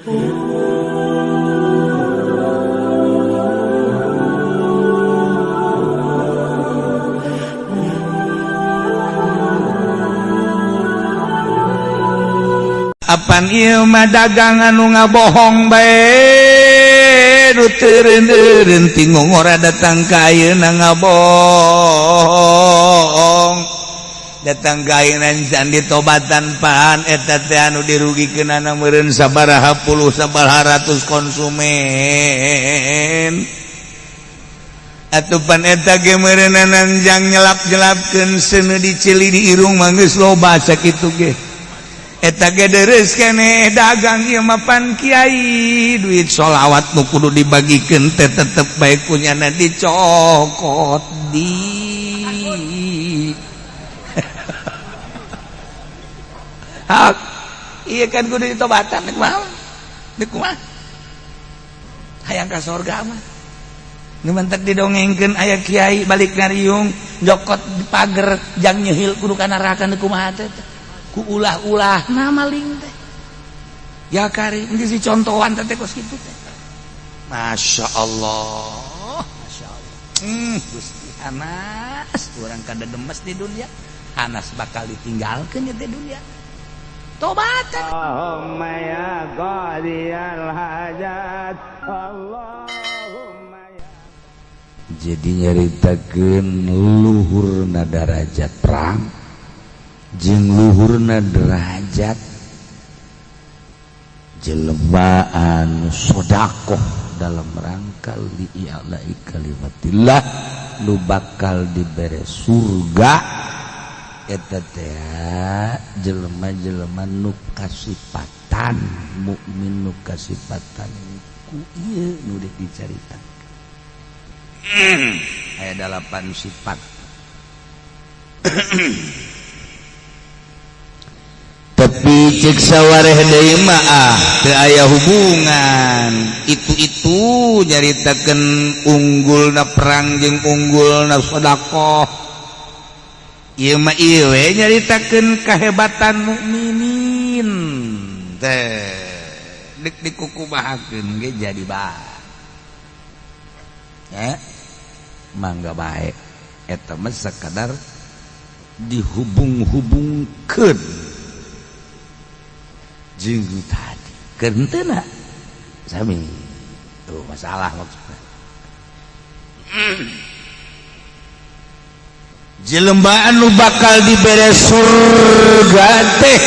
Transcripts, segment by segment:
Apan ieu mah dagang anu ngabohong bae nu teureun-eureun ti ngora datang ka ayeuna ngabohong datang ka ayeuna can ditobatan pan eta teh anu dirugikeunana meureun sabaraha puluh sabaraha ratus konsumen atuh pan eta ge meureunana jang nyelap-nyelapkeun seuneu diceli di irung mah geus loba sakitu ge. Eta ge deres keneh dagang ieu mah pan kiai duit sholawat nu kudu dibagikeun teh tetep bae kunyana dicokot di hak ieu kan kudu ditobatan nek mah nek kumaha hayang ka sorga mah nu mentek didongengkeun aya kiai balik ngariung jokot di pager jang nyehil kudu ka neraka nu kumaha teh ku ulah-ulah nah maling teh ya kari ini si contohan teh kos kitu teh. Masya Allah, Masya Allah. Gusti Hanas urang kada demes di dunia, Hanas bakal ditinggalkeun di dunia. Tobatan. Allahumma ya qadiyal hajat, Allahumma ya. Jadi nyaritakeun luhurna darajat perang jeung luhurna derajat jelema sodakoh dalam rangka li'ilai kalimatillah nu bakal dibere surga eta teh jelema-jelema nu kasipatan mukmin nu kasipatan ku ieu nu dicaritakeun aya 8 sifat. Tapi cek sawareh deui mah teu aya hubungan itu-itu nyaritakeun unggulna perang jeung unggulna sedekah ieu mah ieu we nyaritakeun kahebatan mukminin teh deuk dikukumahakeun ge jadi bae ya mangga bae eta mah sakadar dihubung-hubungkeun jeung tadi kentena sami tuh masalah maksudnya. Jelema anu bakal dibere surga teh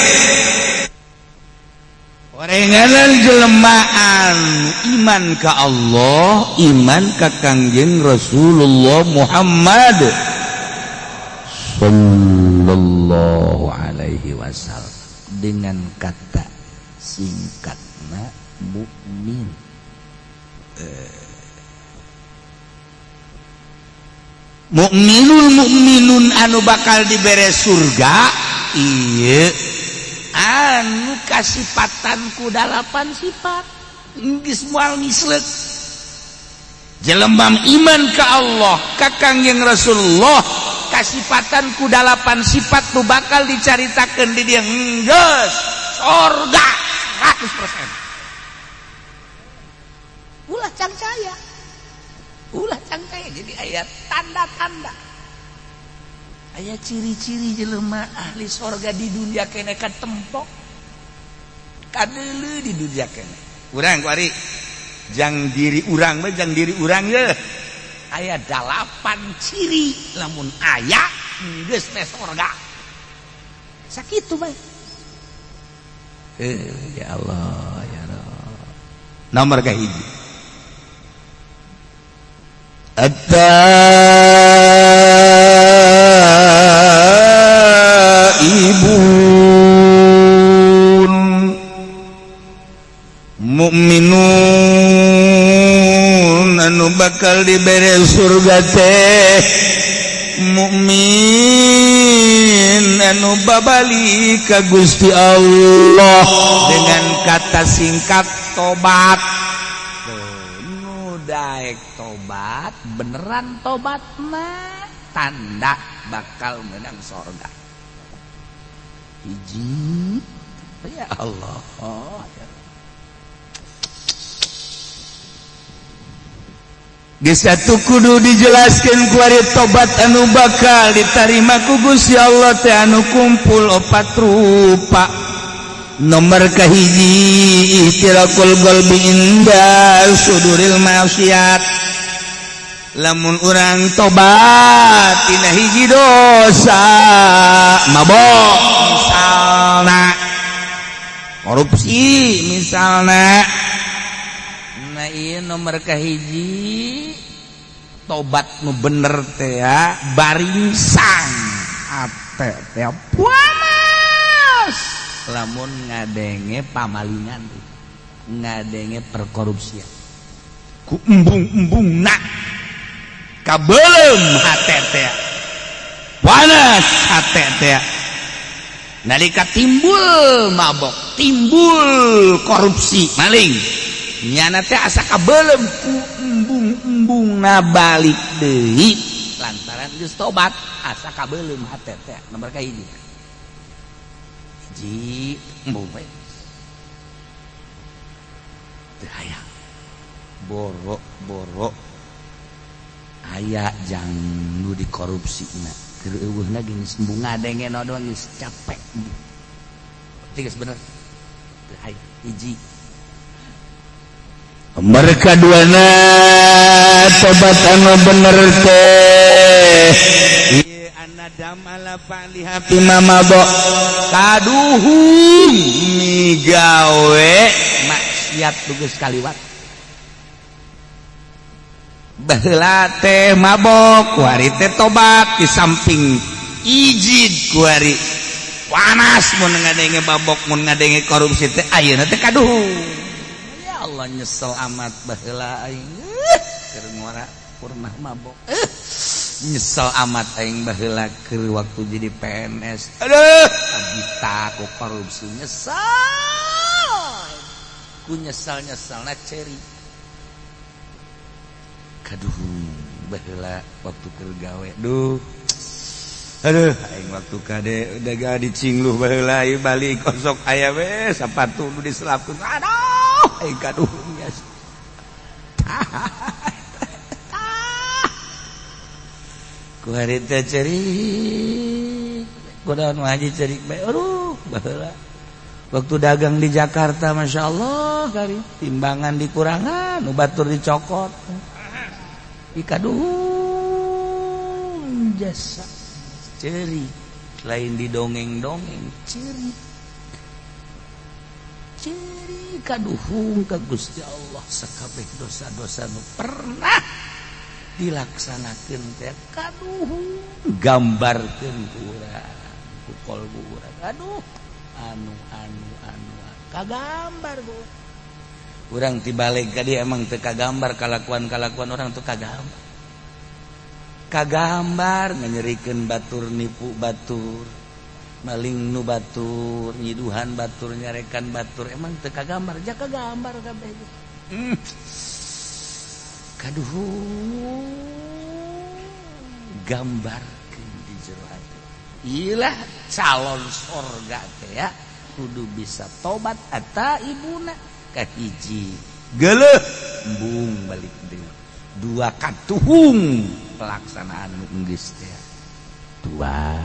orenganan jelemaan iman ka Allah, iman ka Kangjeng Rasulullah Muhammad sallallahu alaihi wasallam dengan kata singkatna mukmin. Mukminul mukminun anu bakal dibere surga ieu anu kasipatan ku 8 sifat geus moal misleuk. Jelema iman ka Allah ka Kangjeng Rasulullah kasipatan ku 8 sifat nu bakal dicaritakeun di dieu geus sorga 100%. Ulah cangcaya, ulah cangcaya. Jadi ayat tanda-tanda, ayat ciri-ciri jelema ahli sorga di dunia kene katempok, kadeuleu di dunia kene. Urang kuari, jang diri urang mah jang diri urang ye. Aya 8 ciri lamun aya geus teh sorga. Sakitu bae. Ya Allah ya Rabb. Nomor kahiji at-taibun mukminun anu bakal dibere surga teh mukmin anu babali ka Gusti Allah dengan kata singkat tobat. Nu daek tobat beneran tobat mah tanda bakal menang sorga. Hiji ya Allah. Geus atuh kudu dijelaskeun kuari tobat anu bakal ditarima ku Gusti Allah teh anu kumpul opat rupa. Nomor kahiji, ihtiraqul qalbi inda suduril maksiat. Lamun urang tobat tina hiji dosa, mabok misalna, korupsi misalna. Nah, iya, nomor kahiji tobat nu bener teh ya baringsang ate teh panas lamun ngadenge pamalingan, ngadenge perkorupsian, ku embung-embung nak kabelem hate teh panas hate teh. Nalika timbul mabok, timbul korupsi, maling, nyana teh asa kabelem ku embung-embung na balik deui lantaran geus tobat, asa kabelem hate teh. Nomor kahiji, hiji embung we teu hayang, borok-borok aya jang nu dikorupsi na keur eueuhna geus embung, ngadenge doang geus capek. Geus bener teu hayang, hiji. Mereka duana, tobat anu bener teh ieu anadam ala fa'liha fima madha, kaduhung migawe maksiat nu geus kaliwat. Baheula teh mabok, kuari teh tobat, di samping ijid kuari panas mun ngadenge mabok, mun ngadenge korupsi teh, ayeuna teh kaduhung. Ya Allah, nyesel amat baheula aing keur ngora pernah mabok. Nyesel amat aing baheula keur waktu jadi PNS. Aduh, kabita ku korupsi, nyesel. Ku nyesel-nyeselna ceri. Kaduh, baheula waktu keur gawe. Duh. Aduh, aing waktu kade udah gak dicingluh baheula ieu balik kosok aya we sapatu nu diselapkeun. Aduh, aing kaduh biasa. Ku hari teh cerik, kudaon haji cerik bae. Aduh, baheula waktu dagang di Jakarta, Masya Allah, kali timbangan dikurangan, nu batur dicokot. Ikaduh jasa cerik, lain didongeng-dongeng, cerik cerik kaduhung ka Gusti Allah sakabeh dosa-dosa nu pernah dilaksanakeun teh kaduhung gambarkeun ku urang, ku kolbu urang. Aduh, anu anu anu kagambar ku urang tibalik ka dieu emang teu kagambar kalakuan-kalakuan orang tuh kagambar, kagambar nganyerikeun batur, nipu batur, maling nu batur, nyiduhan batur, nyarekan batur, emang teu kagambar ja kagambar kabeh. Kaduhung gambarkeun di jero hati. Ilah calon sorga teh ya kudu bisa tobat ata ibuna. Kahiji geuleuh embung balik deui, dua katuhung pelaksanaan nu geus teh, dua.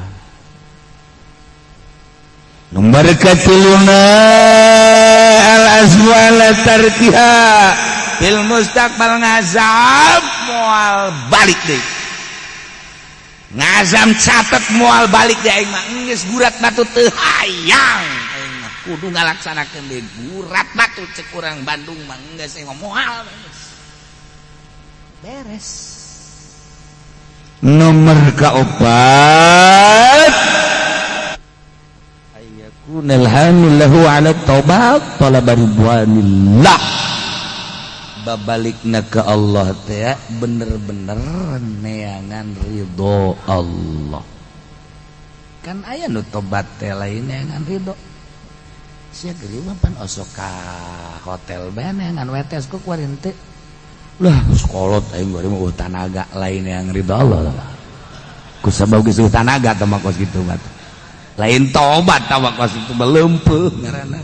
Nomor katiluna, al azmu ala tarkiha fil mustaqbal, ngazam moal balik deui, ngazam catet moal balik deui. Aing mah geus gurat batu teu hayang, aing mah kudu ngalaksanakeun deui gurat batu, cek urang Bandung mah geus aing mah moal beres. Nomor kaopat, ayyakunal hamil lahu ala taubat talaba ridwanillah, babalikna ke Allah teh bener-bener neangan ridho Allah. Kan aya nu tobat teh lain neangan ridho. Sia geuring mah pan osok ka hotel bae neangan wetes ku kuari henteu lah sekolot aing kuari mah tanaga, lain yang ridho Allah lah. Ku sabab geus tanaga teh mah kos kitu mah lain tobat tah kos kitu belempeuh ngaranna.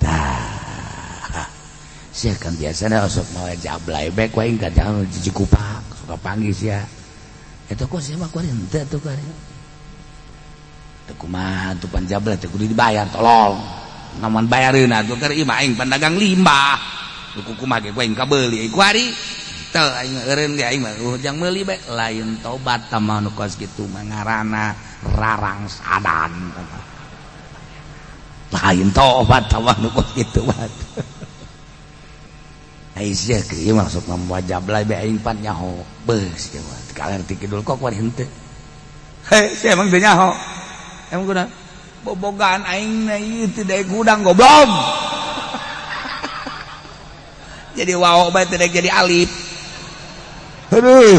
Tah, Sia kan biasana sok mawa jablay bae ku aing ka jangan Cikupa suka panggih sia. Eta kok sia mah kuari henteu atuh kuari. Teu kumaha atuh pan jablay teh kudu dibayar tolong. Namun bayareun atuh keur ieu mah aing pan dagang limbah. Ku kumaha ge ku aing kabeuli kuari. Teu aing eureun ge aing mah jang meuli bae lain tobat tah nu kos kitu mah ngaranna rarang sadan. Lain tobat tah nu kos kitu mah. Aisyah ke ieu maksud mamua jablay bae aing pan nyaho. Beus ieu mah kaler ti kidul kok kuari henteu. Heh, sia emang teu nyaho. Emang kunaon? Bobogaan aing na ieu teu daek hudang goblok. Jadi wawo bae teu daek jadi alif. Aduh,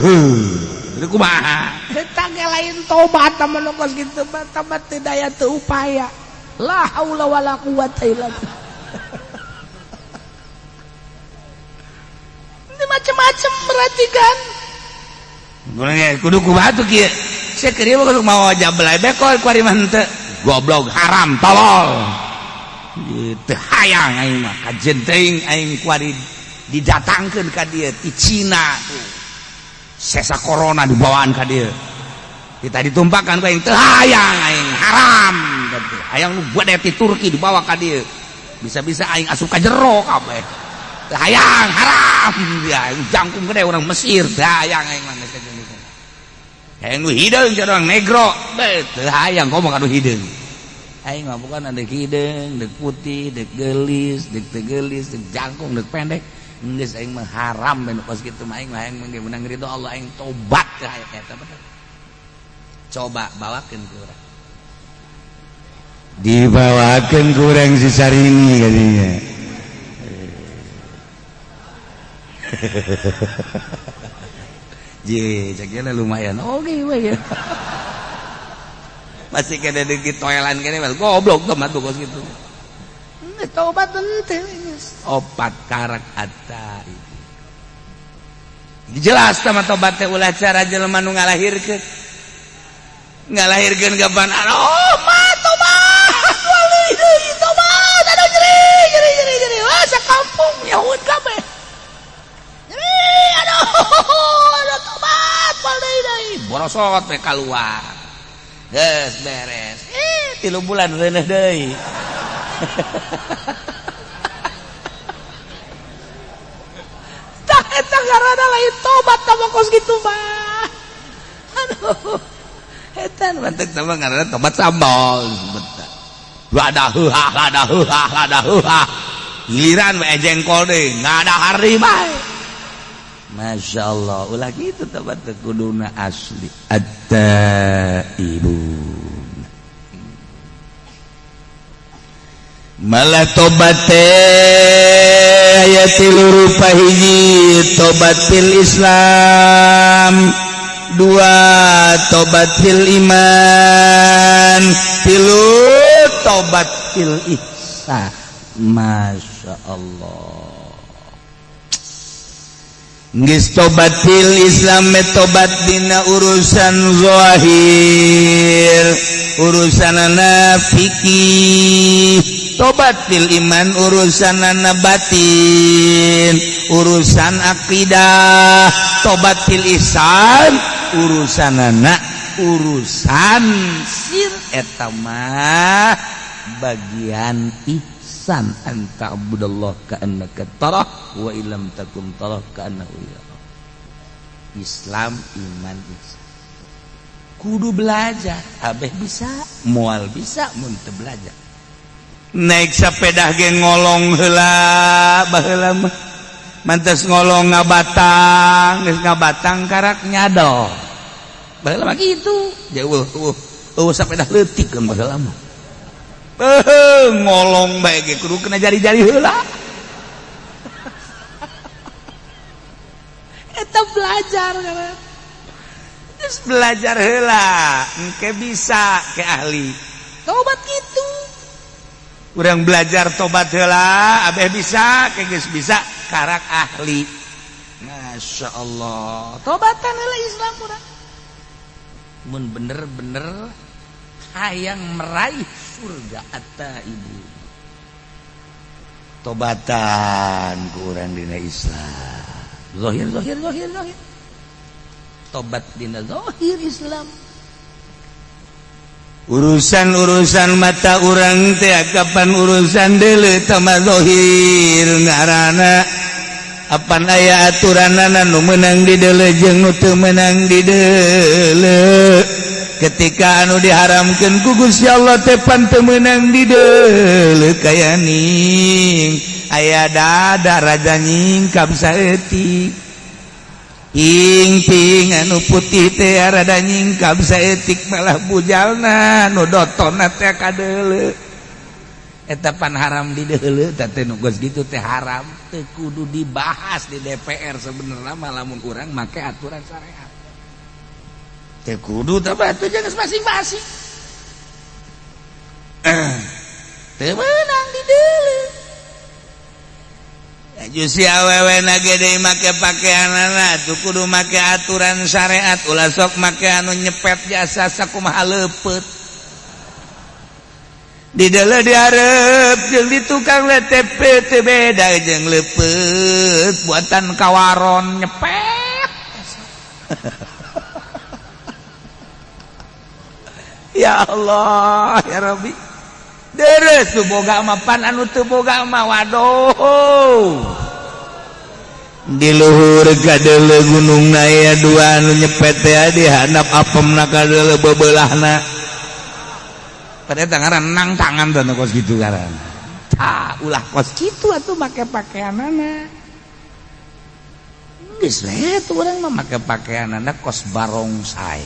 itu kumaha? Eta ge lain tobat mah nu kos kitu mah tobat teu daya teu upaya. La haula wala quwata illa billah. Ini macam-macam berarti kan. Kudu kumaha tuh kieu? Sia keur ieu mah mawa jablay bae kuari mah henteu. Goblok haram tolol. Teu hayang aing mah kajen teuing aing kuari didatangkeun ka dieu ti Cina tuh. Sesa corona dibawaan ka dieu. Kita ditumpakan ku aing teu hayang aing haram teh. Hayang nu gede ti Turki dibawa ka dieu. Bisa-bisa aing asup ka jero kabeh. Teu hayang haram ya jangkung gede urang Mesir teu hayang aing mah geus kajeun. Hayang nu hideung cenah urang negro. Beuh teu hayang komo ka nu hideung. Aing mah bukan ada hideung, deuk putih, deuk geulis, deuk teu geulis, deuk jangkung, deuk pendek. Geus aing mah haram ben kos kitu mah aing mah hayang menang ridho Allah aing tobat ka eta bener. Coba bawakeun ku urang. Dibawakeun ku urang si Sarini kadinya. Je, cek lumayan. Oke we. Masih kena dengki toelan kene goblok tuh mah kos kitu. Tobat henteu geus. Opat karak atta. Jelas sama tobat teh ulah cara jelema nu ngalahirkeun. Ngalahirkeun gaban aduh mah tobat. Wali deui tobat. Aduh nyeri nyeri nyeri nyeri. Wah sakampung nyahueun kabeh. Nyeri aduh aduh tobat wali deui. Borosot we kaluar. Geus beres. 3 bulan reuneuh deui. Tah eta ngaranna lain tobat tah kos kitu mah. Aduh. Eta mantek tah ngaranna tobat sambal. Lada heuhah lada heuhah lada heuhah. Giliran we jengkol deui ngadahar deui bae. Masya Allah, ulah kitu tobat teh kuduna asli. At-taibun. Malah tobat teh aya tilu rupa hiji tobat fil Islam, dua tobat fil iman, tilu tobat fil ihsan. Masya Allah. Geus tobat fil Islam tobat dina urusan zahir, urusanana fikih. Tobat fil iman urusanana batin, urusan akidah. Tobat fil ihsan urusanana urusan sir eta mah bagian ihsan. Anta abudallah ka'annaka tarah wa illam takum tarah ka'annahu yara. Islam iman ihsan. Kudu belajar, abeh bisa, moal bisa mun teu belajar. Naik sepeda ge ngolong heula baheula mah. Mantes ngolong ngabatang, geus ngabatang karak nyadol. Baheula mah kitu. Jauh eueuh sepeda leutik kan baheula mah. Ngolong bae ge kudu kena jari-jari heula. Eta belajar kan. Terus belajar heula, engke bisa ke ahli. Tobat kitu. Urang belajar tobat heula, abeh bisa, ke geus bisa karak ahli. Masya Allah. Tobatan heula Islam urang. Mun bener-bener hayang meraih surga atta ibu. Tobatan ku urang dina Islam. Zahir zahir zahir zahir. Tobat dina zahir Islam. Urusan-urusan mata urang teh kapan urusan deuleu tama zahir ngaranna apan aya aturanana nu meunang di deuleu jeung nu teu meunang di deuleu. Ketika anu diharamkeun ku Gusti Allah teh pan teu meunang di deuleu kaya ning aya dada raja nyingkap saeutik. Ing-ping anu putih teh rada nyingkap saeutik malah bujalna nu dotonna teh kadeuleu. Eta pan haram di deuleu teh teh nu geus kitu teh haram teu kudu dibahas di DPR sebenarnya mah lamun urang make aturan syariat. Teu kudu teh atuh geus masing-masing. Teu meunang di deuleu. Si awewe na gede make pakaianana tuh kudu make aturan syariat ulah sok make anu nyepet jasa sakumaha leupeut di deuleu dihareup jeung di tukang LTP teu beda jeung leupeut buatan kawaron nyepet. Ya Allah ya Rabbi. Deres tuh boga mah pan anu teu boga mah waduh. Di luhur kadeuleu gunung na aya dua anu nyepet teh di handap apemna kadeuleu bebeulahna. Pada ngaran nang tangan teh kos kitu ngaran. Tah ulah kos kitu atuh make pakaianana. Geus we tuh urang mah make pakaianana kos barongsai.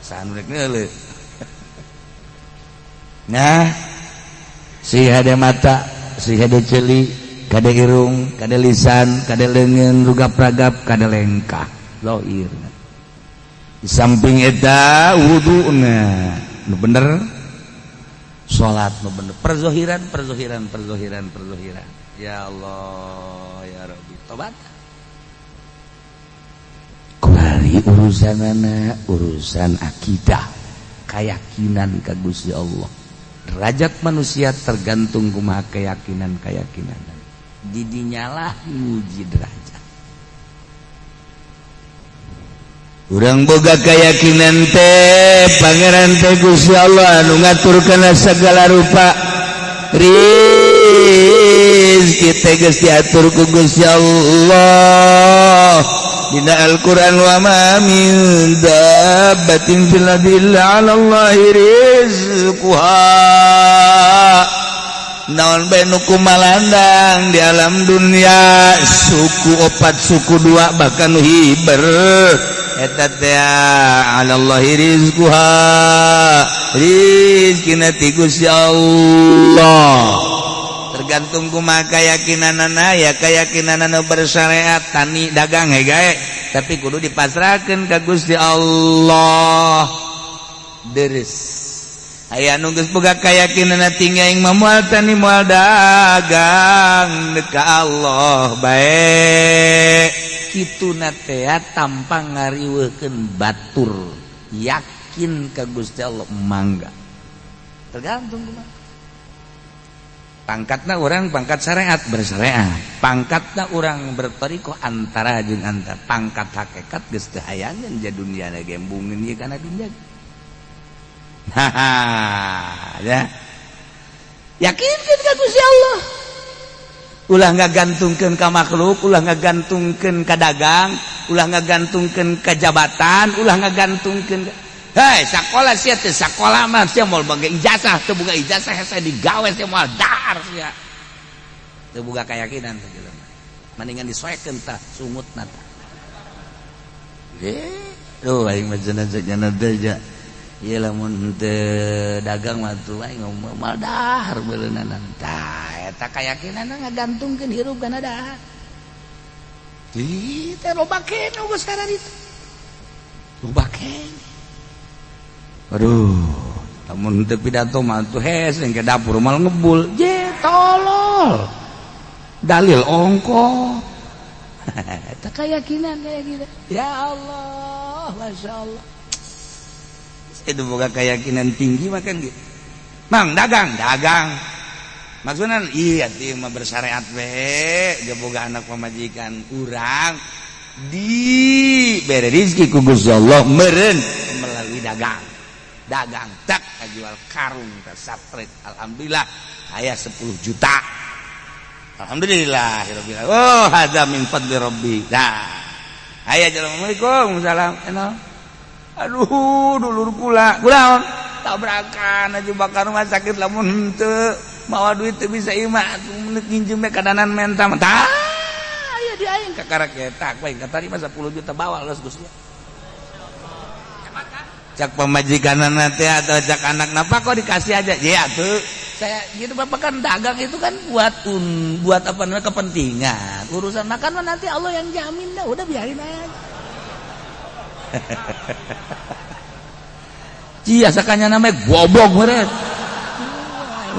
Saha rek neuleuh. Nah, si hade mata, si hade ceuli, kade irung, kade lisan, kade leungeun, rugap-ragap, kade lengkah, zahir. Di samping eta wuduna, nu bener, salat nu bener, perzohiran, perzohiran, perzohiran, perzohiran. Ya Allah, ya Rabbi, tobat. Kuari urusanana, urusan akidah, keyakinan ka Gusti Allah. Derajat manusia tergantung kumaha keyakinan-keyakinan. Didinyalah nguji derajat. Urang boga keyakinan teh pangeran teh Gusti Allah anu ngatur kana segala rupa. Rizki teh geus diatur ku Gusti Allah. Dina Al-Qur'an wa ma min dabbatin fil ardi illa 'ala Allahi rizquha. Naon bae nu kumalandang di alam dunia suku opat suku dua bahkan nu hiber eta teh 'ala Allahi rizquha. Rizkina ti Gusti Allah. Tergantung kumaha keyakinanana ya keyakinanana bersyariat tani dagang hegae tapi kudu dipasrahkeun ka Gusti Allah. Deres aya nu geus boga keyakinanna tinggi aing mah moal tani moal dagang ka Allah bae kituna teh tanpa ngariweuhkeun batur yakin ka Gusti Allah mangga tergantung kumaha. Pangkatna orang pangkat syariat bersyariat, pangkatna orang bertoriko antara jeung antara, pangkat hakikat geus teu hayangeun ja dunia na gembungeun ieu kana dunia. Haha, ya. Yakinkeun ka Gusti Allah. Ulah ngagantungkeun ka makhluk, ulah ngagantungkeun ka dagang, ulah ngagantungkeun ka jabatan, ulah ngagantungkeun. Hei, sakola sia teh sakola mah sia moal boga ijazah, teu boga ijazah hese digawe sia moal dahar sia. Teu boga keyakinan teh jelema. Mendingan disoekeun tah sungutna tah. Duh aing mah cenah cenah teh ja. Ieu lamun teu dagang mah tuh aing moal dahar beuleunana. Tah eta keyakinanna ngagantungkeun hirup kana dahar. Ih, teh loba keneh geus kararitu. Loba keneh. Aduh, lamun teu pidato mah tuh hes ke dapur mal ngebul. Je tolol. Dalil ongko. Eta keyakinan kayak gitu. Ya Allah, Masya Allah. Itu boga keyakinan tinggi mah kan gitu. Mang dagang, dagang. Maksudna iya teh mah bersyariat we, boga anak pamajikan urang di bere rezeki ku Gusti Allah meureun melalui dagang. Dagang tak jual karung tak sapret, alhamdulillah aya 10 juta. Alhamdulillah rabbil alamin. Oh, hadza min fadli rabbi. Dah. Aya assalamualaikum salam. Aduh, dulur kula. Kula tabrakan aja bakar rumah sakit lamun henteu mawa duit teu bisa imah atuh nginjem we kadanan menta. Tah, aya di aing kakarak eta aing katarima 10 juta bawa los Gusti. Cak pamajikanna teh atau cak anak napa kok dikasih aja? Ya tuh. Saya gitu Bapak kan dagang itu kan buat buat apa namanya kepentingan. Urusan makan mah nanti Allah yang jamin dah, udah biarin aja. Cia sakanya namanya goblok meureun.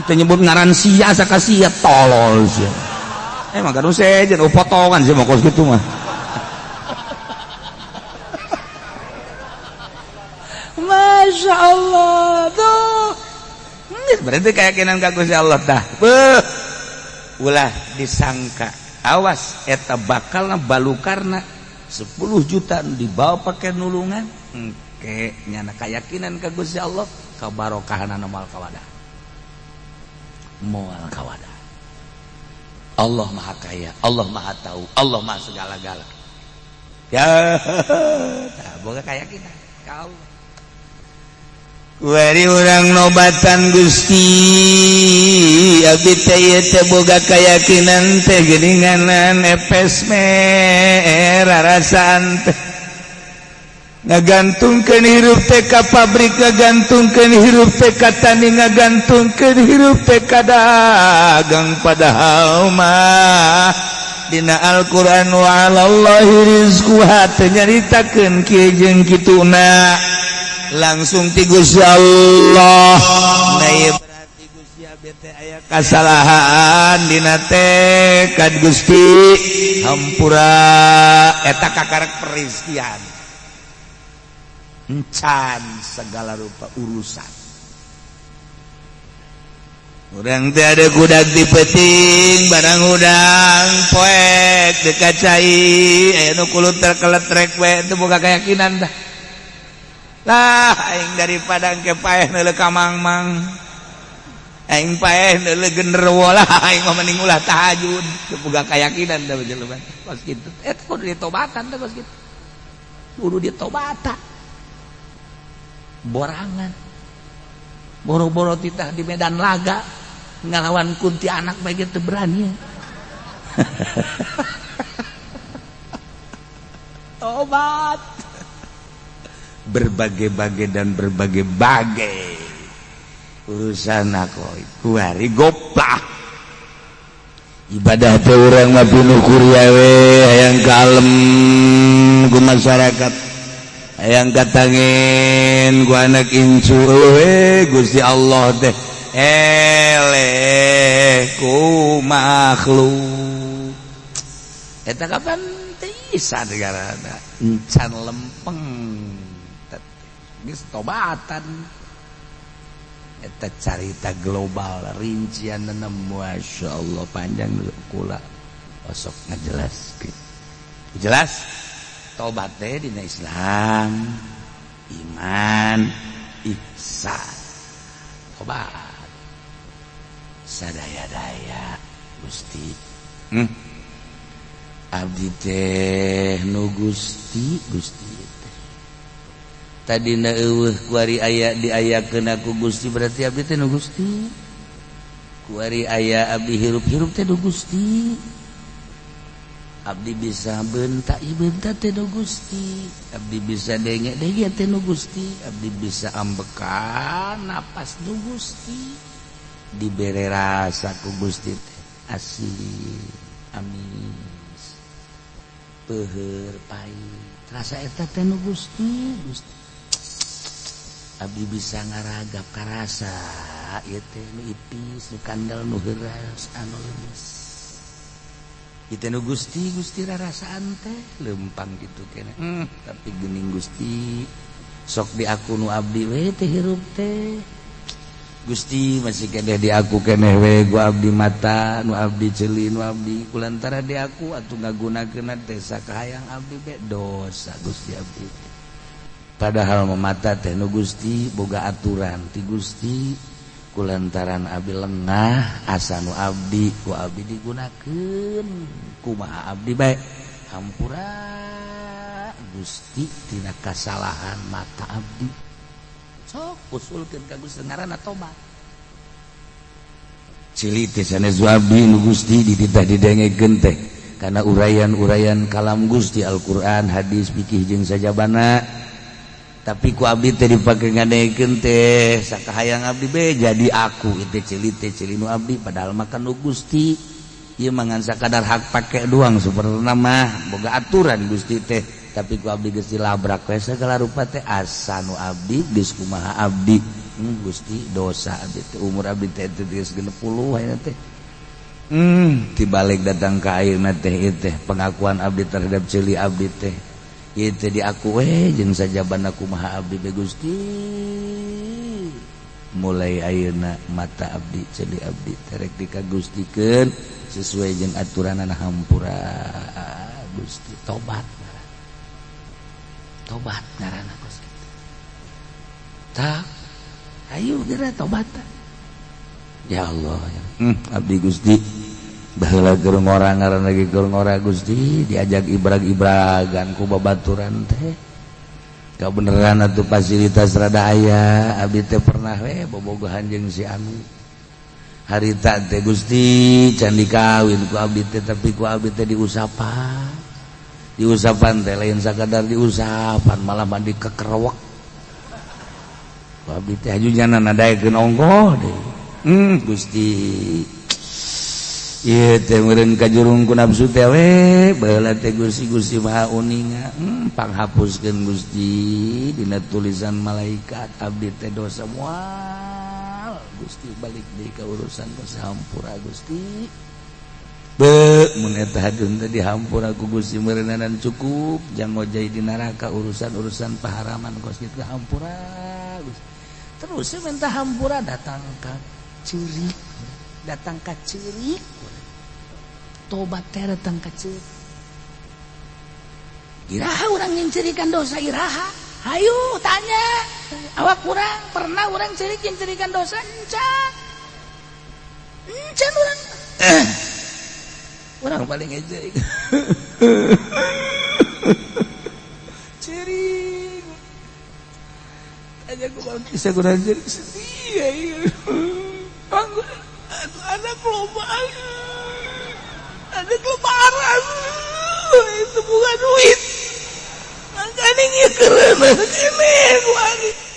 Teu nyebut ngaran sia saka sia tolol sia. Emang kan sejen potongan sih mau kos kitu mah. Masya Allah tuh. Berarti keyakinan ka Gusti Allah dah. Beuh. Ulah disangka. Awas eta bakalna balukarna 10 juta dibawa pakai nulungan. Engke nyana keyakinan ka Gusti Allah kabarokahanana moal kawadah. Moal kawadah. Allah Maha Kaya, Allah Maha Tahu, Allah Maha segala-gala. Ya, tah boga keyakinan ka Allah. Wari urang nobatan Gusti abdi teh ieu teh boga keyakinan teh geuninganan epes merarasaan teh ngagantungkeun hirup teh ka pabrik, ngagantungkeun hirup teh ka tani, ngagantungkeun hirup teh ka dagang, padahal mah dina Al-Qur'an wa 'alallahi rizquha teh nyaritakeun kieu jeung kituna langsung ti Gusti Allah. Nah ieu berarti Gusti abdi teh aya kasalahan dina tekad Gusti hampura eta kakarek perizkian encan segala rupa urusan. Urang teh ada kudak di peting barang udang poek teu kacai aya nu kulut terkeletrek we teu boga keyakinan tah. Lah aing daripada engke paeh neuleuh ka mangmang, aing paeh neuleuh genderuwo lah, aing mah mending ulah tahajud. Teu boga keyakinan tah jelema kos kitu. Eta kudu ditobatan teh kos kitu. Kudu ditobatan. Borangan. Boro-boro titah di medan laga ngalawan kuntianak bae teu berani. Tobat. Berbagai-bagai dan berbagai-bagai urusan aku kuari goplah ibadah teh urang mah pinuh kuria we hayang kalem ku masyarakat, hayang katangin ku anak incu we Gusti Allah teh eleh ku makhluk eta kapan teu negarana encan lempeng geus tobatan. Eta carita global rincian Masya Allah panjang kula osok ngajelaskeun. Jelas tobat teh dina Islam, iman, ihsan. Tobat sadaya-daya Gusti. Abdi teh nu Gusti, Gusti teh. Tadina eueuh kuari aya diayakeun ku Gusti berarti abdi teh nu Gusti. Kuari aya abdi hirup-hirup teh nu Gusti. Abdi bisa bentak bentak teh nu Gusti. Abdi bisa denge-denge teh nu Gusti. Abdi bisa ambekan napas nu Gusti. Dibere rasa ku Gusti teh asin, amis, peuheur, pahit. Rasa eta teh nu Gusti, Gusti. Abdi bisa ngaragap karasa ieu teh nu ipis, nu kandel, nu heuras, anu leumis. Ieu teh nu Gusti, Gusti rarasaan teh leumpang kitu keneh. Tapi geuning Gusti sok di aku nu abdi we teh hirup teh. Gusti masih keneh di aku keneh we gua abdi mata nu abdi ceuli nu abdi kulantara di aku atuh ngagunakeun teh sakahayang abdi be dosa Gusti abdi. Padahal mata teh nu Gusti boga aturan ti Gusti kulantaran abdi lengah asa nu abdi ku abdi digunakeun kumaha abdi bae hampura Gusti tina kasalahan mata abdi. Sok usulkeun ka Gusti ngaranna tobat. Cili teh sanes abdi nu Gusti dititah didengekeun teh kana uraian-uraian kalam Gusti Al-Qur'an, hadis, fikih jeung sajabana. Tapi ku abdi teh dipake ngadengekeun teh sakahayang abdi be jadi aku ieu teh ceuli teh ceuli nu abdi padahal mah kan nu Gusti. Ieu mah ngan sakadar hak pake doang sebenarna mah boga aturan Gusti teh. Tapi ku abdi geus dilabrak we sagala rupa teh asa nu abdi geus kumaha abdi. Gusti dosa abdi teh umur abdi teh geus 60 ayeuna teh. Tibalik datang ka ayeuna teh ieu teh pengakuan abdi terhadap ceuli abdi teh. Ieu teh diaku we jeung sajabana kumaha abdi be Gusti. Mulai ayeuna mata abdi ceuli abdi terek dikagustikeun sesuai jeung aturanana hampura Gusti tobat. Tobat ngaranna kos kitu. Tak ayo geura tobat. Ya Allah ya. Abdi Gusti baheula keur ngora ngaranna ge keur ngora Gusti diajak ibrag-ibragan ku babaturan teh. Kabeneran atuh fasilitas rada aya abdi teh pernah we bobogohan jeung si anu. Harita teh Gusti can dikawin ku abdi teh tapi ku abdi teh diusapan. Diusapan teh lain sakadar diusapan malah mandi kekerewek. Abdi teh haju nyana nadaekeun ongkoh deui. Gusti ieu teh meureun kajurung ku nafsu teh we baheula teh Gusti Gusti Maha Uninga. Panghapuskeun Gusti dina tulisan malaikat abdi teh dosa moal. Gusti balik deui ka urusan hampura Gusti. Be mun eta hadun teh dihampura ku Gusti meureunana cukup jang ngojay di neraka urusan-urusan paharaman kos kitu hampura Gusti. Terus minta hampura datang ka ceurik, datang ka ceurik. Tobat teh datang ka ceurik. Iraha urang nyincirikan dosa iraha? Hayu tanya. Awak urang pernah urang ceurik nyincirikan dosa encan. Encan urang. Orang paling ejek. Cering. Tanya aku bang bisa kurang cering sedih ya. Anak loba. Anak lebaran. Itu bukan duit. Makanya ini keren. Ini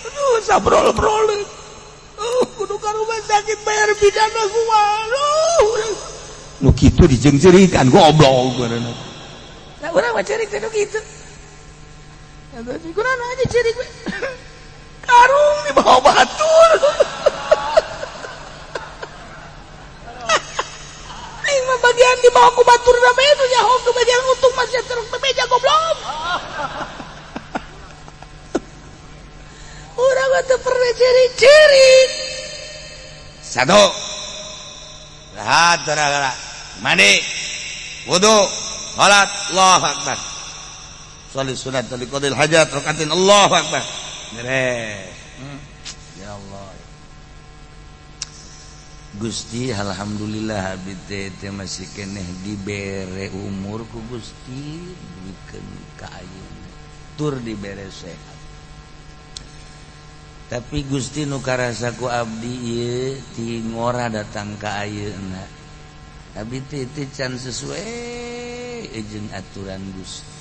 aduh sabrol-brol. Kudu ka rumah sakit bayar pidana gua. Aduh. Nu kitu dijengcerikan goblok bareuna. Nah urang mah ceurik teh nu kitu. Eta kunaon aja ceurik we. Karung dibawa batur. Aing mah bagian dibawa ku batur da bae nu nyaho ke bagian untung masih terus bebeja goblok. Urang mah teu pernah ceurik-ceurik. Satu. Rahat gara-gara. Mandi, wudu, salat, Allahu Akbar. Salat sunat liqadil hajat rakaatin Allahu Akbar. Beres. Ya Allah. Gusti alhamdulillah abdi teh masih keneh dibere umur ku Gusti dibikeun ka ayeuna. Tur dibere sehat. Tapi Gusti nu karasa ku abdi ieu ti ngora datang ka ayeuna. Abdi teh can sesuai jeung aturan Gusti.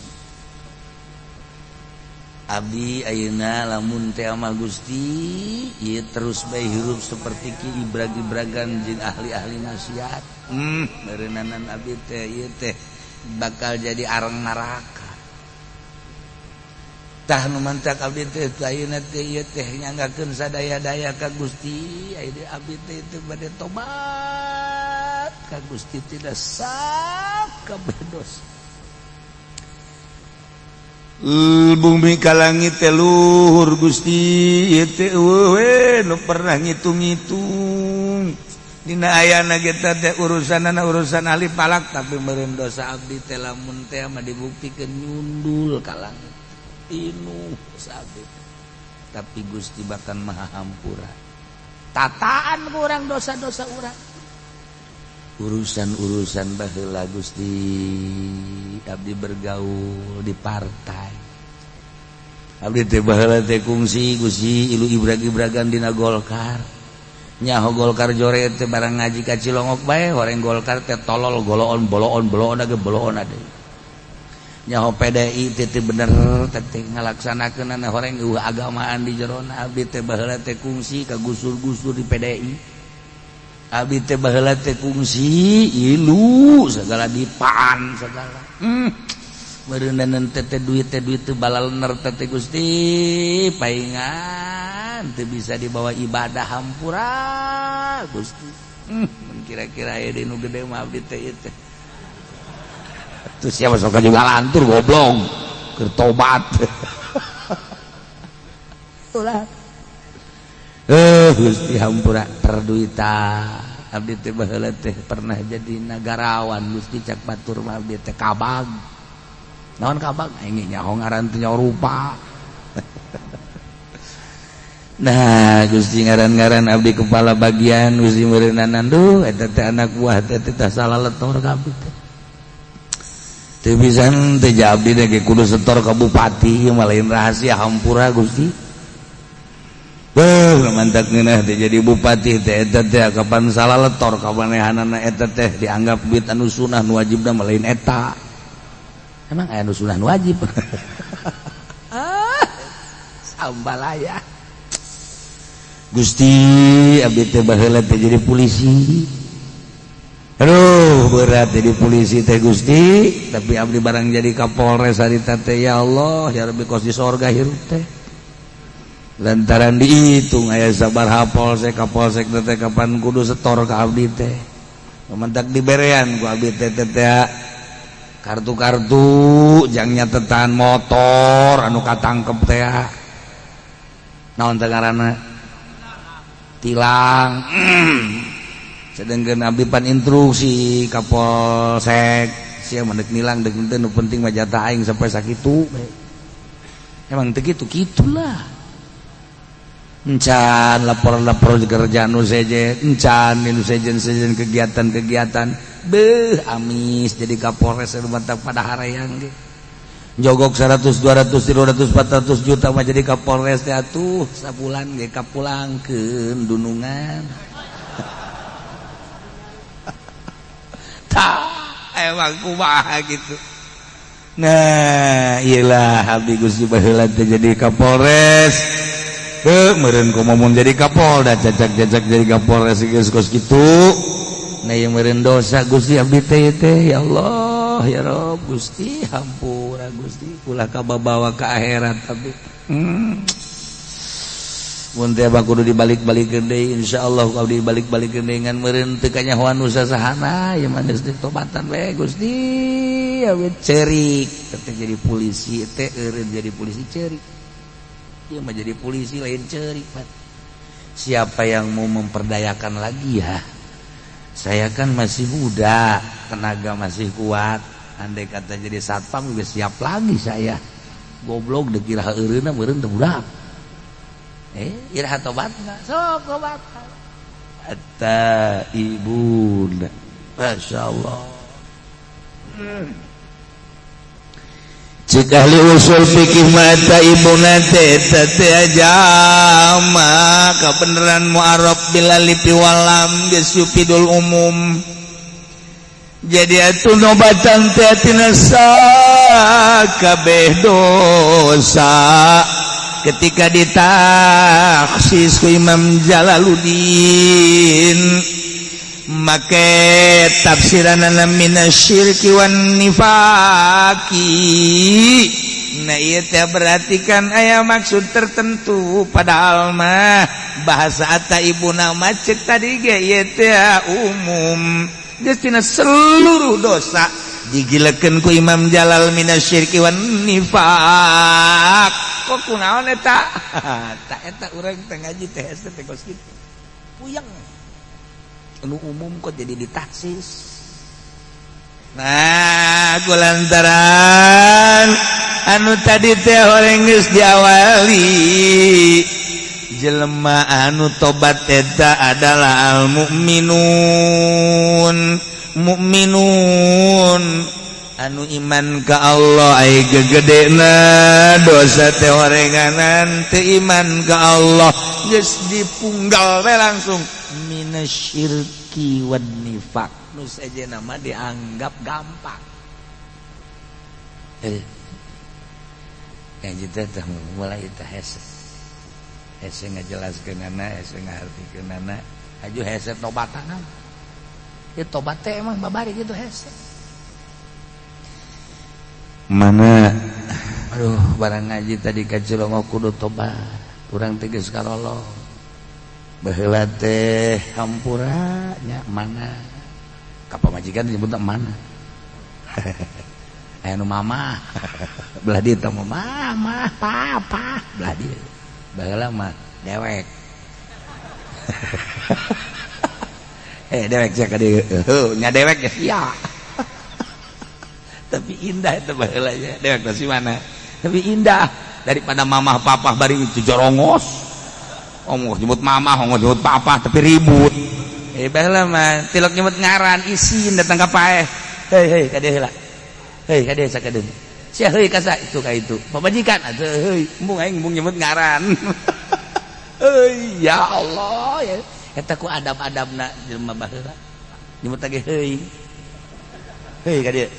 Abdi ayeuna lamun teh mah Gusti ieu terus bae hirup seperti ki ibrag-ibragan jeung ahli-ahli maksiat. Meureunana abdi teh ieu teh bakal jadi areng neraka. Tah nu mantak abdi teh ayeuna teh ieu teh nyanggakeun sadaya-daya ka Gusti, ayeuna abdi teh teu bade tobat ka Gusti tidak sakabeh dosa. Bumi ka langit teh luhur Gusti, ieu teh eueuh we nu pernah ngitung-ngitung. Dina ayana kita teh urusanana urusan ahli falak, tapi meureun dosa abdi teh lamun teh mah dibuktikeun nyundul ka langit. Inu dosa abdi. Tapi Gusti bahkan maha hampura. Tataan ku urang dosa-dosa urang. Urusan-urusan baheula Gusti, abdi bergaul di partai. Abdi teh baheula teh kungsi Gusti ilu ibrag-ibragan dina Golkar. Nyaho Golkar jore teh barang ngaji ka Cilongok bae horeng Golkar teh tolol goloon boloon boloon age boloon ade. Nyaho PDI teh teh bener teh ngalaksanakeunana horeng eueuh agamaan di jerona. Abdi teh baheula teh kungsi ka gusur-gusur di PDI. Abdi teh baheula teh kungsi ilu segala dipaan segala. Meureuneunan teh teh duit teh balalener teh Gusti paingan teu bisa dibawa ibadah hampura Gusti. Mun kira-kira aya deui nu gede mah abdi teh ieu teh. Atuh siapa sok juga lantur goblok keur tobat. Ulah. Gusti hampura perduitan. Abdi teh baheula teh pernah jadi nagarawan Gusti, cak batur mah abdi teh kabag. Naon kabag? Aing nyaho ngaran teh nyaho rupa. Nah Gusti ngaran-ngaran abdi kepala bagian Gusti meureunanan duh eta teh anak buah teh teh salah letor ka abdi teh. Teu bisa teh abdi teh kudu setor ka bupati ieu mah lain rahasia hampura Gusti. Beuh mantak ngeunah teh jadi bupati teh eta teh kapan salah letor kabanehanana eta teh dianggap duit anu sunah nu wajibna mah lain eta. Emang aya nu sunah nu wajib? Ah, sambalaya. Gusti abdi teh baheula teh jadi polisi. Aduh berat jadi polisi teh Gusti, tapi abdi barang jadi Kapolres harita teh ya Allah ya Rabbi kos di sorga hirup teh. Lantaran dihitung aya sabaraha polsek kapolsek teh kapan kudu setor ka abdi teh. Mentak diberean ku abdi teh teh kartu-kartu jang nyatetan motor anu katangkep teh. Naon teh ngaranna? Tilang. Sedangkan abdi pan instruksi kapolsek sia mah deuk nilang deuk henteu nu penting mah jatah aing sampai sakitu. Emang teu kitu kitulah. Encan lapor-lapor kerjaan nu sejen, encan nu sejen-sejen kegiatan-kegiatan. Beuh amis jadi Kapolres mantap pada harayang ge. Jogok 100, 200, 300, 400 juta mah jadi Kapolres teh atuh sabulan ge kapulangkeun dunungan. Tah emang kumaha gitu. Nah, iyalah abdi Gusti baheula teh jadi Kapolres. Heuh meureun komo mun jadi Kapolda cacak-cacak jadi Kapolres geus kos kitu. Nah ieu meureun dosa Gusti abdi teh teh ya Allah ya Rob Gusti hampura Gusti ulah kababawa ka akhirat abdi. Mun teh kudu dibalik-balikeun deui insyaallah kudu dibalik-balikeun deui ngan meureun teu kanyahoan nu sasahana ieu mah geus ditobatan we Gusti awet cerik teh jadi polisi teh eureun jadi polisi cerik. Ieu mah jadi polisi lain cerik Pak. Siapa yang mau memperdayakan lagi ya? Saya kan masih muda, tenaga masih kuat. Andai kata jadi satpam juga siap lagi saya. Goblok dikira eureunna meureun teu budak. Iraha tobatna, sok tobat. Hatta ibunda. Masyaallah. Cik ahli usul fikih mata ibuna teh teh jama kabeneran mu'arab bil alif wal lam geus yufidul umum. Jadi atuh nobatan teh tina sakabeh dosa ketika ditaksis ku Imam Jalaluddin make tafsiranana minasyirki wan nifaqi. Nah ieu teh berarti kan aya maksud tertentu padahal mah bahasa ata ibuna mah ceuk tadi ge ieu teh umum geus tina seluruh dosa Digilekeun ku Imam Jalal minasyirki wan nifaq. Kok kunaon eta? Ta eta urang teh ngaji teh hese teh kos kitu. Puyeng. Anu umum kok jadi ditaksis. Nah, kulantaran anu tadi teh horeng geus diawali jelema anu tobat eta adalah al mukminun. Mukminun anu iman ka Allah ai gegedena dosa teh horenganan teu iman ka Allah geus dipunggal we langsung minasyirki wan nifaq. Nu sejenna mah dianggap gampang. Ngaji teh mulai teh hese. Hese ngajelaskeunana, hese ngahartikeunana, aju hese tobatan. Ya tobat teh emang babari gitu hese. Mana aduh barang ngaji tadi ka Cilongok kudu tobat. Urang teh geus karolong. Baheula teh hampura nya mana? Ka pamajikan disebut mana? Aya nu mama. Belah dieu teh mama, papa, belah dieu. Baheula mah dewek. Dewek sia ka dieu. Heuh, nya dewek ya sia. Tapi indah itu baheula nya. Dewek teh si mana? Tapi indah daripada mamah papah bari itu jorongos. Ongkoh nyebut mamah, ongkoh nyebut papah tapi ribut. Baheula mah tilok nyebut ngaran isin datang ka paeh. Hei hei ka dieu heula. Hei ka dieu sakadeun. Sia heuy ka sa itu ka itu. Pamajikan atuh heuy, embung aing embung nyebut ngaran. Heuy ya Allah ya. Eta ku adab-adabna jelema baheula. Nyebut lagi heuy. Heuy ka dieu.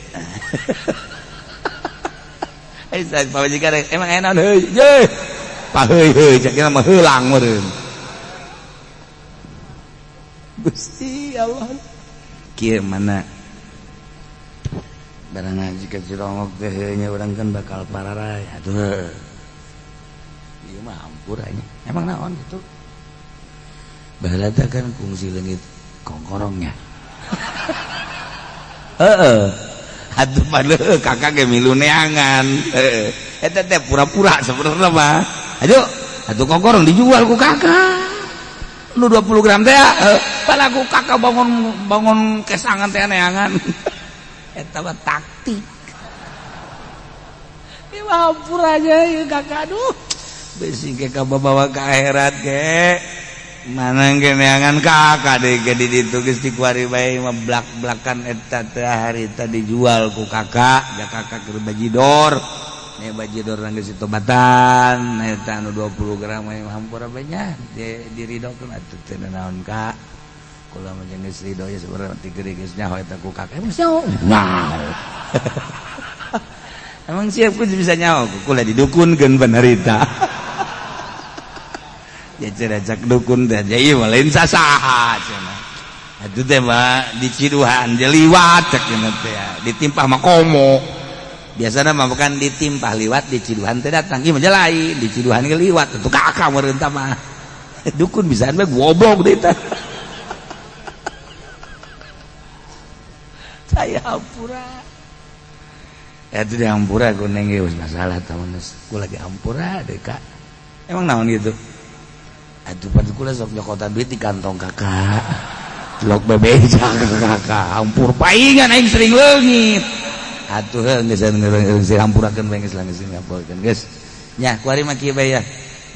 Eh pamajikan emang aya naon heuy. Ye. Pa heuy heuy cek mah heulang meureun. Gusti Allah. Kieu mana? Barang ngaji ka Cilongok teh nya urang kan bakal pararay. Atuh. Ieu mah hampura nya. Emang naon kitu? Baheula teh kan kungsi leungit kongkorongnya. Heeh. Atuh padahal kakak ge milu neangan. Heeh. Eta teh pura-pura sebenarnya mah. Aduh, atuh kongkorong dijual ku kakak. Nu 20 gram teh padahal ku kakak bangun kesangan teh neangan. Eta mah taktik. Ieu mah hampura aja ieu kakak aduh. Besi ge kabawa ka akhirat ge. Mana ge neangan kakak deui ge di ditu geus dikuari bae mah blak-blakan eta teh harita dijual ku kakak, ja kakak keur bajidor. Nya bajidor geus ditobatan eta anu 20 gram mah hampura bae nya diridokeun atuh teu naon kak. Kula mah jeung geus rido ya sebenarnya ti geuring geus nyaho eta ku kakak. Emang nyaho? Nyaho. Emang siap ku bisa nyaho kula didukunkeun banarita. Ya ceracak dukun teh ieu mah lain sasaha cenah. Atuh teh mah diciduhan liwat cek cenah teh ditimpah mah komo. Biasana mah bukan ditimpah liwat diciduhan teh datang ieu mah lain diciduhan ge liwat atuh kakak meureun tah mah. Dukun bisaan bae goblok deui teh. Saya hampura. Ya itu dihampura ku neng geus masalah tah geus. Ku lagi hampura deui kak. Emang naon gitu? Aduh pada kula sok nyokotan duit di kantong kakak. Lok bebeja kakak. Hampur paingan aing sering leungit. Atuh heuh geus geus hampurakeun bae geus lah geus ngapokeun geus. Nya kuari mah kieu bae ya.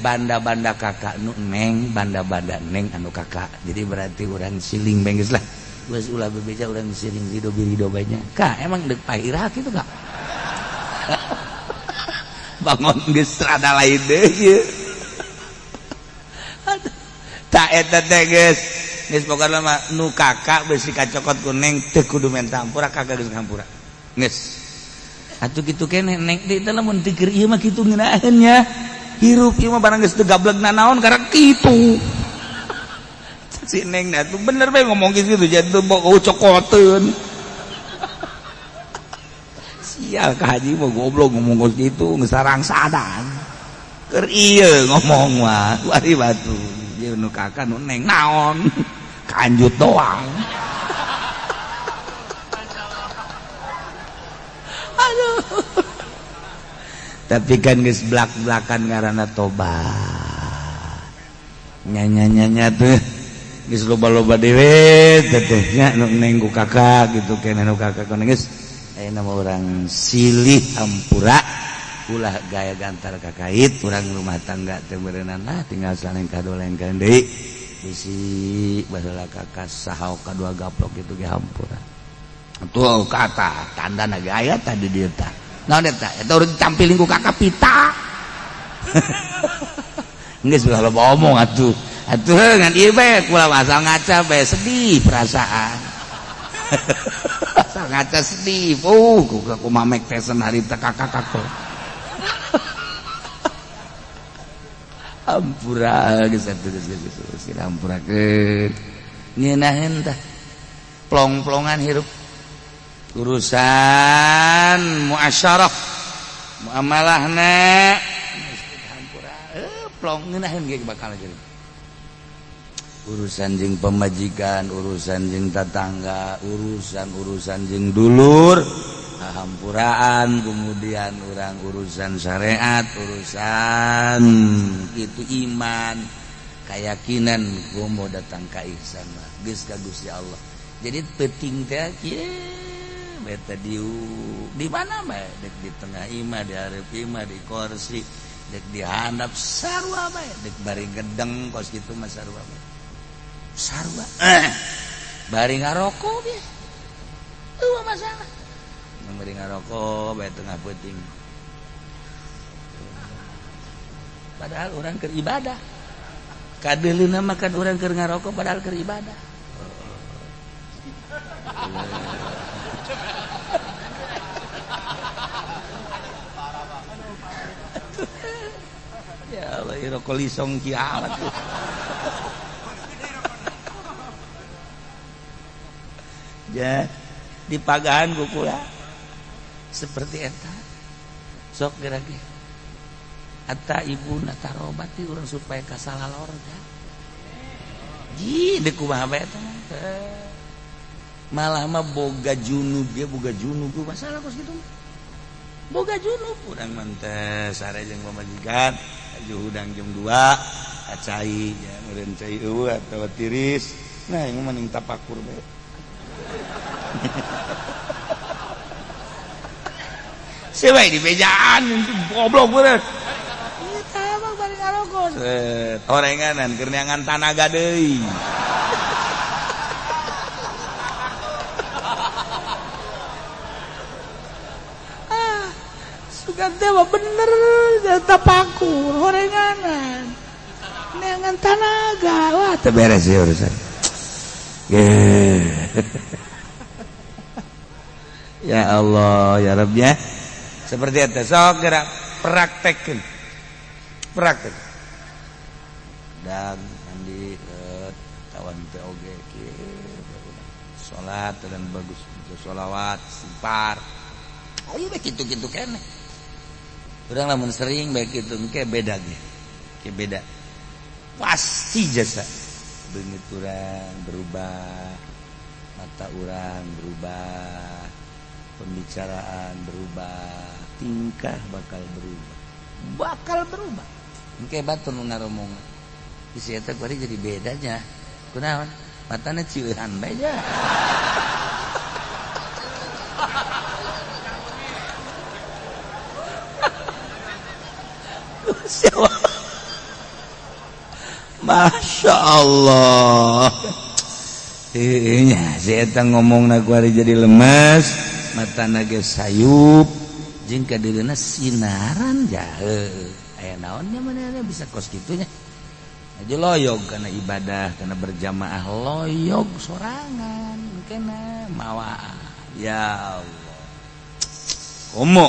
Banda-banda kakak nu neng, banda-banda neng anu kakak. Jadi berarti urang siling bae geus lah. Geus ulah bebeja urang siling rido birido bae nya. Kak, emang deuk pairah kitu kak? Bangun geus rada lain deui ieu. Tak eta teh geus. Geus pokona mah nu kakak beusi kacokot ku neng teu kudu menta hampura kakak geus ngampura. Geus. Atuh kitu keneh neng deui teh lamun teu keur ieu mah kitu ngeunaheun nya. Hirup ieu mah barang geus teu gablegna naon karek kitu. Si neng atuh bener bae ngomong kitu jangan teu cokoteun. Sial ka haji mah goblok ngomong kos kitu geus sarangsadan. Keur ieu ngomong mah wari batu. Ieu nu kakak nu neng naon kanjut doang. Tapi kan geus blak-blakan ngaranna tobat. Nya-nya-nya tuh geus loba-loba dewe teteh nya nu neng ku kakak gitu keneh nu kakak geus ayeuna mah urang silih hampura ulah gaya gantar kakait urang rumah tangga teh beureunan lah tinggal salengkah dua lengkah deui bisi baheula kakak saha kadua gaplok kitu ge hampura. Tuh kata tandana ge aya tadi dieu tah. Naon eta? Eta urang tampiling ku kakak pita. Geus ulah loba omong atuh. Atuh ngan ieu bae kula asal ngaca bae sedih perasaan. Asal ngaca sedih. Ku mamek tesen harita kakak kakak. Ampura geus atuh geus geus ampurakeun. Ngeunaheun tah. Plong-plongan hirup. Urusan muasyarah muamalahna hampura plong ngeunaheun ge bakal jadi. Urusan jeung pamajikan, urusan jeung tatangga, urusan-urusan jeung dulur, hampuraan, kemudian urang urusan syariat, urusan itu iman, keyakinan gua mau datang ka ihsan mah geus ka Gusti Allah. Jadi penting teh kieu beta di mana bae dek di tengah imah, di hareup imah, di kursi, dek di handap sarua bae, dek bari gedeng kos kitu mah sarua bae. Sarua. Bari ngarokok ge. Eueuh masalah. Bari ngarokok bae tengah peuting. Padahal urang keur ibadah. Kadeuleuna mah kan urang keur ngarokok padahal keur ibadah. Ya Allah, rokok lisong kiamat. Ya, dipagahan ku kula. Seperti eta. Sok geura ge. Eta ibuna tarobati urang supaya kasalalorga. Ji, deuk kumaha bae eta mah. Malah mah boga junub ge, boga junub masalah kos kitu mah. Boga junub urang mah teh sare jeung pamajikan, aju hudang jam 2, acai ya meureun cai eueuh atawa tiris. Nah, ieu mah mending tapakur bae. Sebae di bejaan goblok bener. Ieu tah mah bari ngarokok. Orenganan keur neangan tanaga deui. Sugan teh mah bener tapakur horenganan neangan tanaga. Wah teu beres ieu urusan. Ya Allah ya Rabb ya. Seperti eta sok gerak praktekkeun. Praktek. Dan mandi tawan teh oge kieu salat dan bagus sholawat istighfar. Ayo bae kitu-kitu keneh. Urang lamun sering bae kitu engke beda ge. Ke beda. Pasti jasa beungit urang berubah, mata urang berubah, pembicaraan berubah, tingkah bakal berubah. Bakal berubah. Engke batur nu ngaromongan. Bisi eta kuari jadi bedanya. Kunaon? Matana cieuhan bae nya. Masya Allah. Nya si eta ngomongna kuari jadi lemes, matana ge sayup, jeung kadeuleuna sinaran jahe. Aya naon nya manehna bisa kos kitu nya. Aja loyog kana ibadah, kana berjamaah loyog sorangan kena mawa. Ya Allah. Komo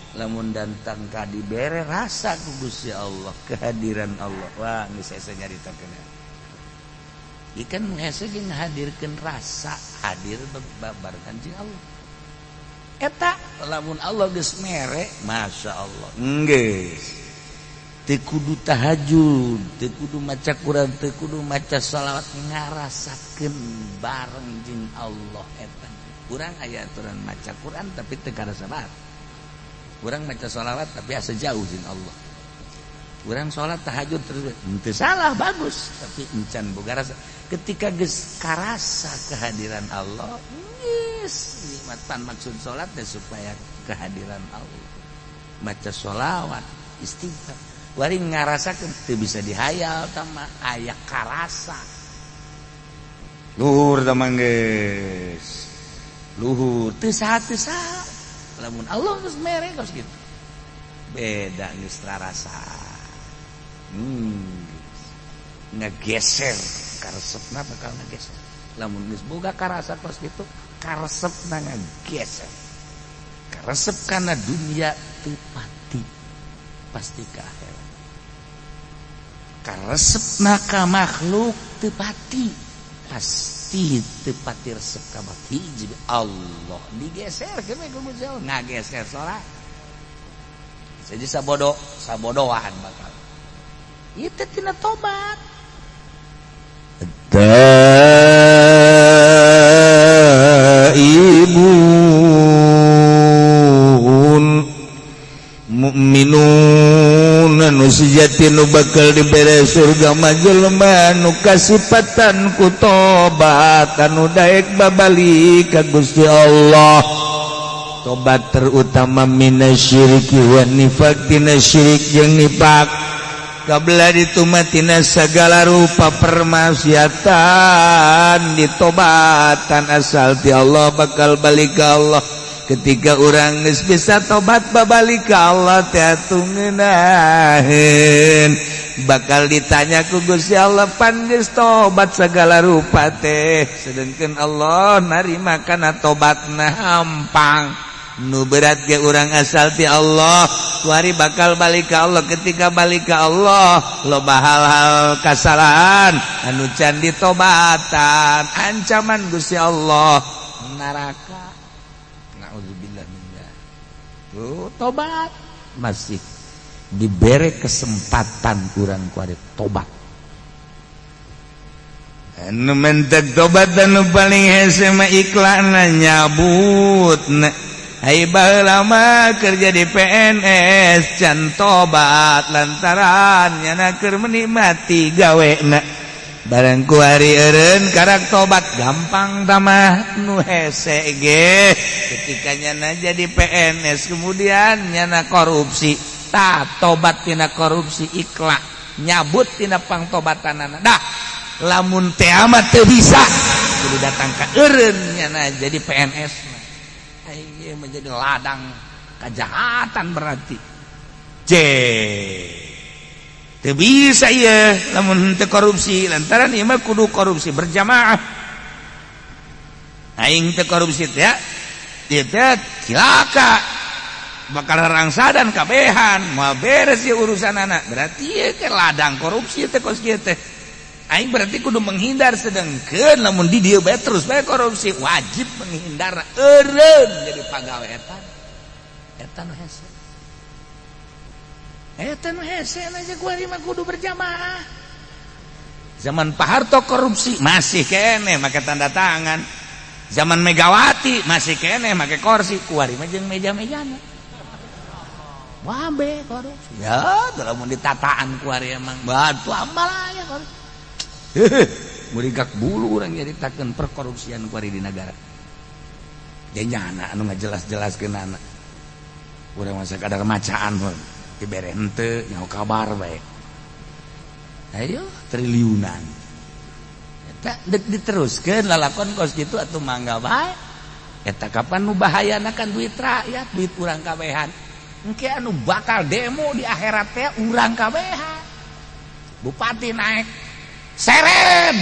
lamun datang ka dibere rasa ku Gusti Allah, kehadiran Allah. Wah, geus hese nyaritakeun. Ieu kan hese jeung ngahadirkeun rasa hadir babarengan jeung Allah. Eta lamun Allah geus mere, Masya Allah. Geus. Teu kudu tahajud, teu kudu maca Quran, teu kudu maca shalawat, ngarasakeun bareng jeung Allah eta. Urang aya aturan maca Quran tapi teu karasa bareng. Urang maca sholawat tapi asa jauh jeung Allah. Urang sholat tahajud terus henteu salah, bagus, tapi encan boga rasa. Ketika geus karasa kehadiran Allah, geus nikmat. Pan maksud sholat teh supaya kehadiran Allah. Maca sholawat, istighfar, wari ngarasakeun teu bisa dihayal tama aya karasa. Luhur tama geus. Luhur teu saha teu saha. Lamun Allah geus mere kos kitu. Beda geus rasa. Ngegeser karesepna bakal ngegeser. Lamun geus boga karasa kos kitu, karesepna ngegeser. Karesep kana dunia teu pati, pasti ka akhirat. Karesepna ka makhluk teu pati, pasti teu pati resep ka hiji Allah. Digeser ke ku Gusti Allah, ngageser salat. Jadi sabodo, sabodoan bakal. Itu tina tobat. Taibun mukminun anu sejati nu bakal dibere surga mah jelema nu kasipatan ku tobat, anu daek babalik ka Gusti Allah. Tobat terutama minasyiriki wa nifaq, tina syirik jeung nifak. Kabla ditumatina segala rupa permaksiatan ditobatan asal ti Allah bakal balik ke Allah. Ketika orang geus bisa tobat babalik ke Allah teh atuh ngeunaheun, bakal ditanya ku Gusti Allah, pan geus tobat segala rupa teh, sedangkan Allah narima kana tobatna hampang. Nu berat ge urang asal ti Allah kuari bakal balik ke Allah. Ketika balik ke Allah loba hal-hal kasalahan anu can ditobatan, ancaman Gusti Allah neraka. Nauzubillah min dzalik. Tuh tobat masih diberi kesempatan urang kuari tobat. Anu mentek tobat anu paling hese mah iklanna nyabut. Hai baheula mah kerja di PNS can tobat lantaran nyana keur menikmati gawena. Barang kuari eureun karak tobat gampang tamah nu hese ge. Ketika nyana jadi PNS kemudian nyana korupsi, tah tobat tina korupsi ikhlas, nyabut tina pangtobatanana. Dah lamun teh amat teu bisa kudu datang ka eureun nyana jadi PNS. Menjadi ladang kejahatan berarti. C teu bisa ieu lamun henteu korupsi lantaran ieu mah kudu korupsi berjamaah. Aing teu korupsi teh ieu teh cilaka bakal rangsadan kabehan moal beres ieu urusanana. Berarti ieu teh ladang korupsi teh kos kieu teh. Aing berarti kudu menghindar, sedangkan lamun di dieu bae terus bae korupsi wajib menghindar eureun jadi pagawe eta. Eta nu hese. Eta nu hese aja kuari mah kudu berjamaah. Zaman Pak Harto korupsi masih keneh make tanda tangan. Zaman Megawati masih keneh make kursi, kuari mah jeung meja-mejana. Wabe korupsi. Ya, lamun ditataan kuari emang batu amal aya korupsi. Murigak bulu orang nyaritakeun perkorupsian kuari di negara. Nyana anu ngajelas-jelaskeun anak. Urang mah sakadar macaan heuh. Dibere henteu nyaho kabar bae. Ayo triliunan. Eta deuk diteruskeun lalakon kos kitu atuh mangga bae. Eta kapan nu bahayana kan duit rakyat, duit urang kabehan. Engke anu bakal demo di akhirat teh urang kabehan. Bupati naik seren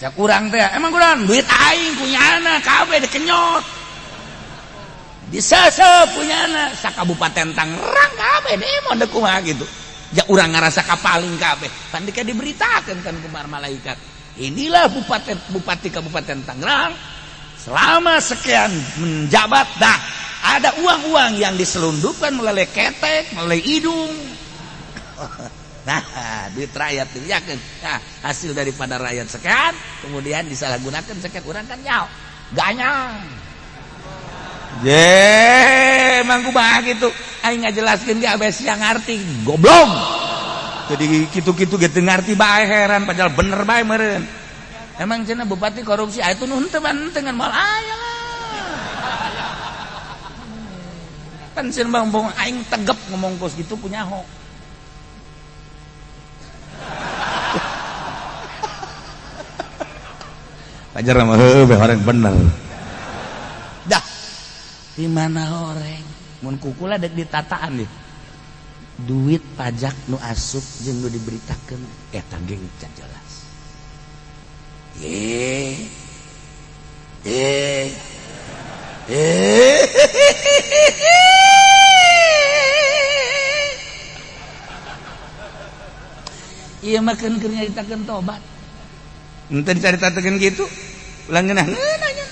cak urang teh emang kurang duit aing punya anak kabeh dikenyot disesep punya anak sakabupaten Tangerang kabeh demo deuk kumaha gitu. Ja urang ngarasa kapaling kabeh pan dika diberitakeun kan ku malaikat, inilah bupati kabupaten Tangerang selama sekian menjabat dah ada uang-uang yang diselundupkan melalui ketek, melalui hidung. Nah, duit rakyat dibiarkan. Nah, hasil daripada rakyat sekian, kemudian disalahgunakan sekian, orang kan nyaw, ganyang. Je, emang kumaha kitu? Aing ngajelaskeun ge abes yang ngarti, goblok. Jadi kitu-kitu ge teu ngarti bae heran padahal bener bae meureun. Emang cenah bupati korupsi, aya tuh nu henteu dengan moal aya lah. Pan cenah bang bong aing tegep ngomong kos gitu punya ho. Pajar mah heueuh horeng bener. Dah. Di mana horeng? Mun kukula dek ditataan deh. Duit pajak nu asup jeung nu diberitakeun eta ge can jelas. Ieu mah keun keur nyaritakeun tobat. Henteu dicaritakeun kitu. Ulah ngeunah-ngeunah nya.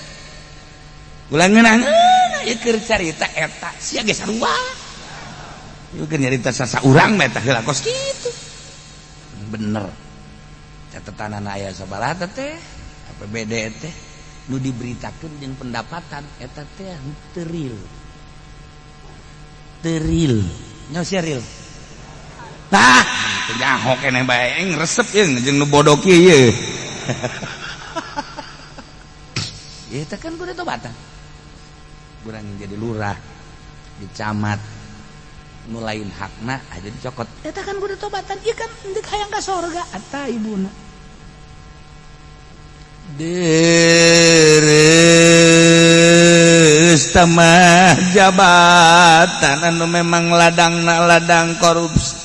Ulah ngeunah-ngeunah ieu keur carita eta sia ge sarua. Ieu keur nyarita sasaurang mah eta heula kos kitu. Bener. Catatanana aya sabaraha teh APBD teh nu diberitakeun jeung pendapatan eta teh teu real. Teu real. Nya sia real. Tah, teu nyaho keneh bae aing resep ieu jeung nu bodoh kieu ieu. Eta kan kudu tobatan. Urang jadi lurah, di camat, nu lain hakna aja dicokot. Eta kan kudu tobatan, ieu kan deuk hayang ka sorga eta ibuna. Deres tamah jabatan anu memang ladangna ladang korupsi.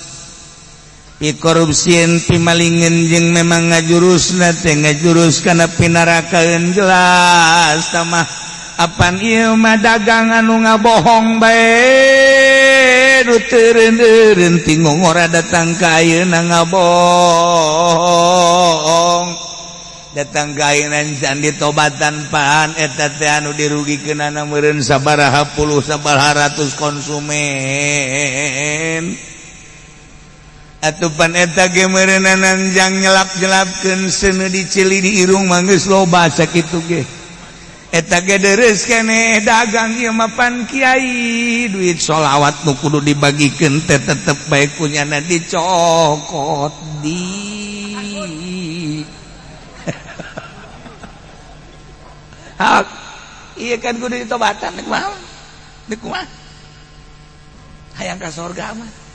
Pi korupsieun pi malingeun jeung memang ngajurusna teh ngajurus kana pinarakaeun jelas tamah apan ieu mah dagang anu ngabohong bae nu teureun-eureun ti ngongora datang ka ayeuna ngabohong datang ka ayeuna can ditobatan pan eta teh anu dirugikeunana meureun sabaraha puluh sabaraha ratus konsumen atupan eta ge meureunana jang nyelap-nyelapkeun seuneu dicili di irung mah geus loba sakitu ge eta ge deres keneh dagang ieu mah pan kiai duit sholawat nu kudu dibagikeun teh tetep bae kunyana dicokot di hak ieu kan kudu ditobatan kumaha deuk kumaha hayang ka sorga mah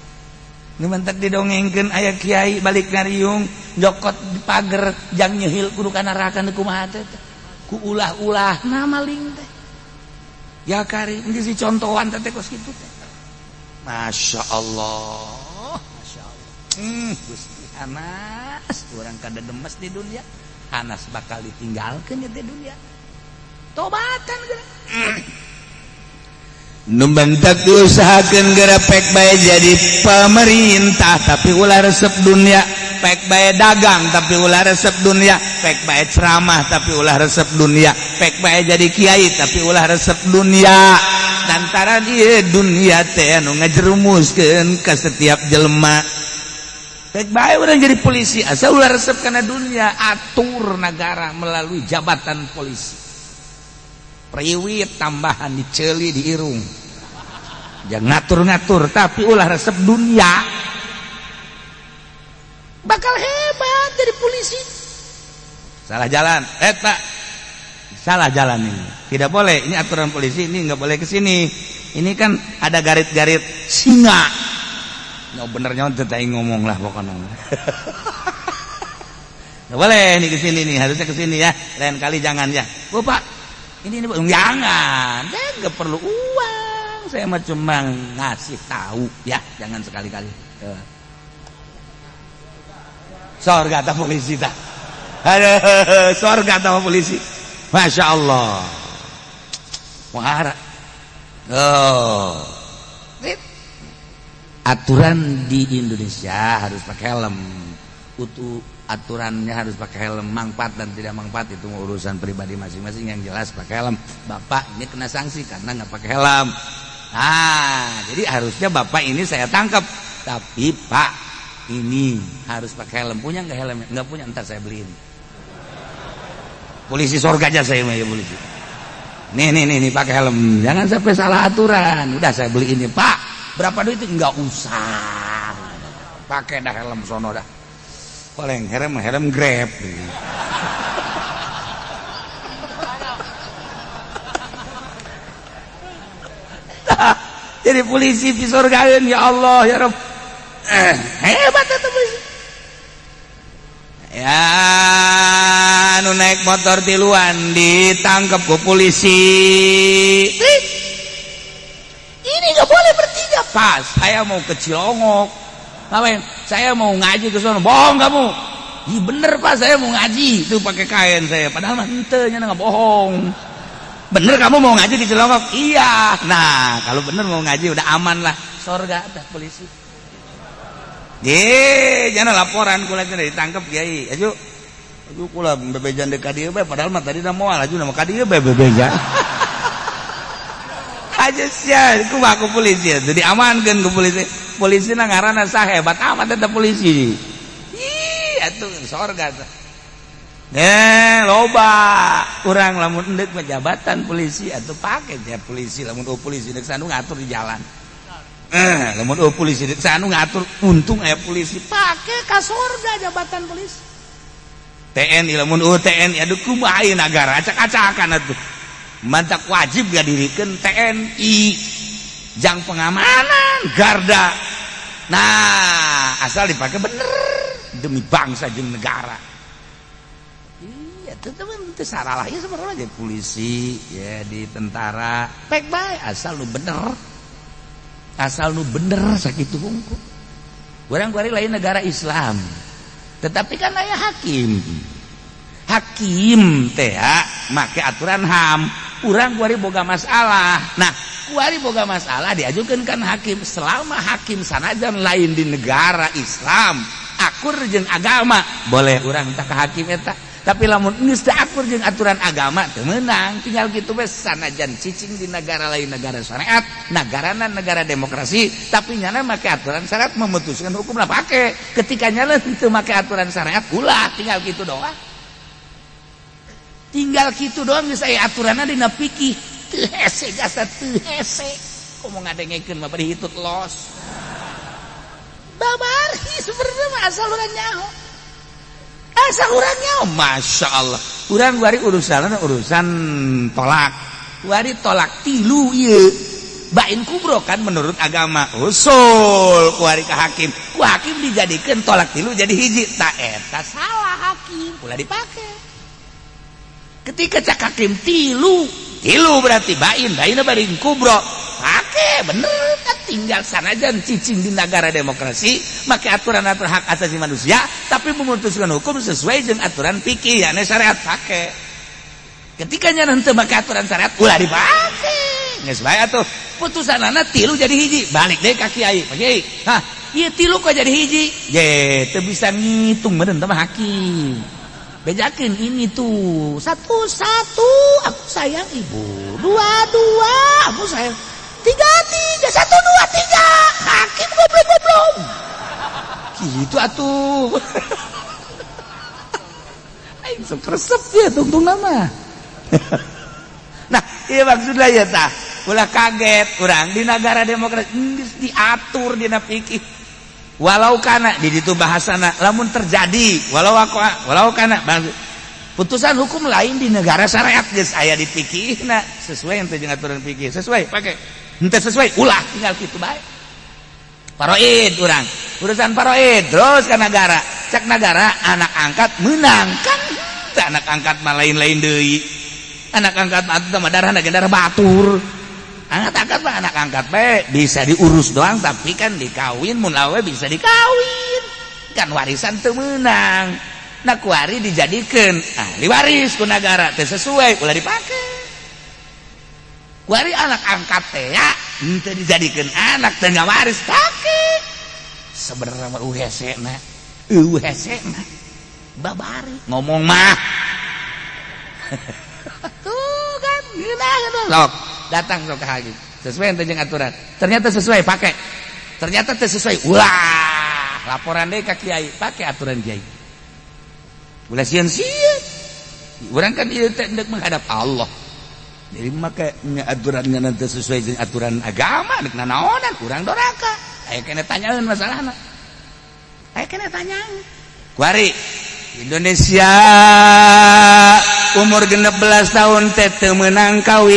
nu mantak didongengkeun aya kiai balik ngariung jokot di pager jang nyehil kudu ka neraka nu kumaha teh ku ulah-ulah na maling teh ya kari geus dicontohan teh kos kitu teh Masya Allah Masya Allah Gusti Hanas urang kada demes di dunia Hanas bakal ditinggalkeun di dunia tobatan geura nu bentak diusahakeun geura pek bae jadi pemerintah tapi ulah resep dunia, pek bae dagang tapi ulah resep dunia, pek bae ceramah tapi ulah resep dunia, pek bae jadi kiai tapi ulah resep dunia. Lantaran ieu dunia teh anu ngajerumuskeun ka setiap jelema. Pek bae urang jadi polisi asal ulah resep kana dunia, atur negara melalui jabatan polisi. Priwit tambahan diceli di irung jangan ngatur-ngatur tapi ulah resep dunia bakal hebat jadi polisi. Salah jalan pak, salah jalan ini tidak boleh, ini aturan polisi ini nggak boleh ke sini, ini kan ada garit-garit singa. Nggak benernya tetap ngomong lah pokoknya. Nggak boleh ini ke sini nih, harusnya ke sini ya, lain kali jangan ya. Oh pak, ini jangan, saya nggak perlu uang, saya mah cuma ngasih tahu ya, jangan sekali-kali. Sorga atau polisi tak? Aduh, sorga atau polisi? Masya Allah, muhara. Oh, aturan di Indonesia harus pakai helm. Utuh aturannya harus pakai helm, manfaat dan tidak manfaat itu urusan pribadi masing-masing. Yang jelas pakai helm. Bapak ini kena sanksi karena nggak pakai helm. Nah, jadi harusnya bapak ini saya tangkap. Tapi pak ini harus pakai helm. Punya nggak helmnya? Nggak punya, ntar saya beliin. Polisi sorga aja saya mah ya polisi. Nih nih nih, nih pakai helm, jangan sampai salah aturan. Udah saya beli ini Pak, berapa duit itu? Enggak usah, pakai dah helm sono dah. Paling helm helm Grab. Jadi polisi di surgain, ya Allah ya Rabb, hebat itu polisi. Ya nu naik motor tiluan ditangkap ku polisi. Ini nggak boleh bertiga. Pas saya mau ke Cilongok, ngapain? Saya mau ngaji ke sono. Bohong kamu. Ih bener Pak, saya mau ngaji itu pakai kain saya. Padahal mah henteu nya nggak bohong. Bener kamu mau ngaji di Cilongok? Iya. Nah kalau bener mau ngaji udah aman lah. Sorga dah polisi. Ye, jangan laporan kula teh ditangkap kiai. Aju. Aju kula bebejan deuk ka dieu bae padahal mah tadi da moal aju mah ka dieu bae bebejan. Aja sia, kumaha ku polisi atuh diamankeun ku polisi. Polisi na ngaranna sah hebat amat eta polisi. Ih, atuh sorga teh. Loba urang lamun endek mah jabatan polisi atuh pake ja polisi lamun polisi deuk sanu ngatur di jalan. Lamun polisi deuk sanu ngatur untung aya polisi pake ka sorga jabatan polisi. TNI lamun TNI aduh kumaha ieu nagara acak-acakan atuh. Mantak wajib ngadirikeun TNI jang pengamanan garda. Nah, asal dipake bener demi bangsa jeung negara. Iya, teman itu salah ya sebenarnya jadi polisi ya di tentara pek bae asal lu bener. Asal lu bener sakitu hungkul. Urang kuari lain negara Islam. Tetapi kan aya hakim. Hakim teh make aturan HAM. Urang kuari boga masalah. Nah, kuari boga masalah diajukeun kan hakim. Selama hakim sanajan lain di negara Islam, akur jeung agama, boleh urang tak ka hakim eta. Tapi lamun geus teu akur jeung aturan agama teu meunang, tinggal kitu we sanajan cicing di negara lain negara syariat, nagarana negara demokrasi, tapi nyana make aturan syariat memutuskan hukum lah pake. Ketika nyana teu make aturan syariat ulah, tinggal kitu doang. Tinggal kitu doang geus aya aturanna dina fikih. Teu hese jasa teu hese. Komo ngadengekeun mah bari hitut los. Babari sebenarnya mah asal urang nyaho. Asal urang nyaho, Masya Allah. Urang wari urusan urusan tolak. Wari tolak tilu ieu. Bain kubro kan menurut agama. Usul kuari ka hakim. Ku hakim dijadikeun tolak tilu jadi hiji. Ta eta salah hakim, ulah dipake. Ketika cak hakim tilu, tilu berarti bain, bainna bain kubro. Pake bener kan tinggal sanajan cicing di negara demokrasi make aturan-aturan hak asasi manusia tapi memutuskan hukum sesuai dengan aturan fikih yakni syariat pake. Ketika nya henteu make aturan syariat ulah dipake. Geus bae atuh putusanana tilu jadi hiji, balik deui ka kiai. Pak kiai, hah, ieu tilu kok jadi hiji? Ye, teu bisa ngitung meureun teh mah hakim. Bejakeun ini tuh satu-satu aku sayang ibu, dua-dua aku sayang, tiga-tiga, 1 2 3 hakim goblok-goblok gitu atuh. Aing sok resep ya tungtung nama. Nah iya maksudnya ya tah ulah kaget urang di negara demokrasi geus diatur dina fikih. Walau kana di ditu bahasana lamun terjadi walau aku walau kana putusan hukum lain di negara syariat geus aya di fikihna sesuai yang jeung aturan fikih sesuai pake henteu sesuai ulah tinggal kitu bae. Faraid urang urusan faraid terus ka negara cak negara anak angkat menang kan teu anak angkat mah lain-lain deui anak angkat mah atuh mah darahna ge darah batur. Anak angkat mah anak angkat bae bisa diurus doang tapi kan dikawin mun awe bisa dikawin kan warisan teu meunang. Nah kuari dijadikeun ahli waris ku nagara teu sesuai ulah dipake. Kuari anak angkat teh ya henteu dijadikeun anak teu ngawaris pake. Sebenarnya mah hese na hese na babari ngomong mah. Tuh kan geunah sok datang sok ke hakim sesuai yang jeung aturan ternyata sesuai pakai ternyata teu sesuai ulah laporan deui ka kiai pakai aturan kiai ulah sieun-sieun urang kan ieu teh endek menghadap Allah Jadi make aturannya nanti sesuai dengan aturan agama, dek nanaonan urang doraka. Aya keneh tanyaeun masalahna, aya keneh tanyaeun. Kuari Indonesia umur 16 tahun teh teu meunang kawin,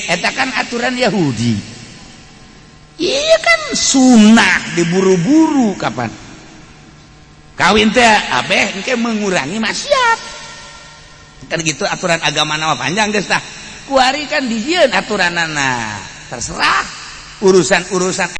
eta kan aturan Yahudi. Iya kan, sunnah diburu-buru kapan kawin teh abeh engke mengurangi maksiat kan gitu. Aturan agama nama panjang geus tah. Kuari kan dijieun aturanana, terserah urusan-urusan.